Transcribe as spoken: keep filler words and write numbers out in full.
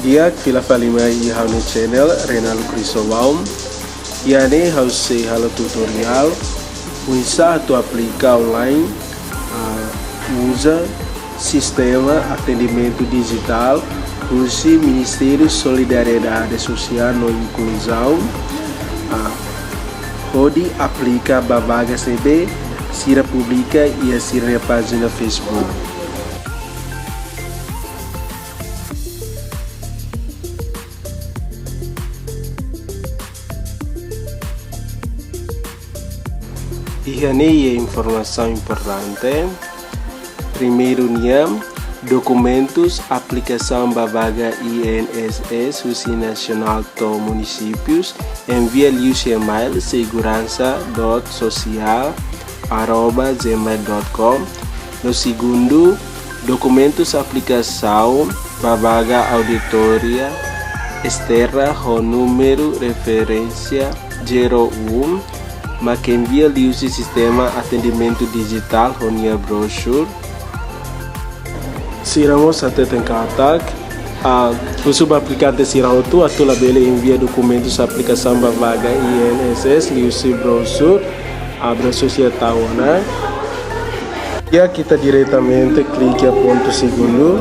Di'ak, fila fali mai iha ha'u-nia channel Renalo Crisóvão. Iha ne'e ha'u sei halo tutorial oinsá atu aplika online, ah, uza sistema atendimentu dijitál husi Ministériu Solidariedade Sosiál no Inkluzaun, ah, hodi aplika ba vagas ne'ebé sira publika iha sira-nia pájina Facebook. Iha ne'e iha informasaun importante. Primeiru nian, dokumentus aplikasaun ba vaga I N S S husi nasionál to'o munisípius, envia liuhusi email segurança dot social arroba gmail dot com. No segundu, dokumentus aplikasaun ba vaga auditória esterna ho númeru referénsia zero um, mak envia liuhusi sistema atendimentu dijitál ho nia brosur. Sira mós hateten katak, ah, husu ba aplikante sira hotu atu labele envia dokumentus aplikasaun ba vaga I N S S liuhusi brosur, ah, brosur sira tau ona. Di'ak, ita diretamente klik iha pontu segundu.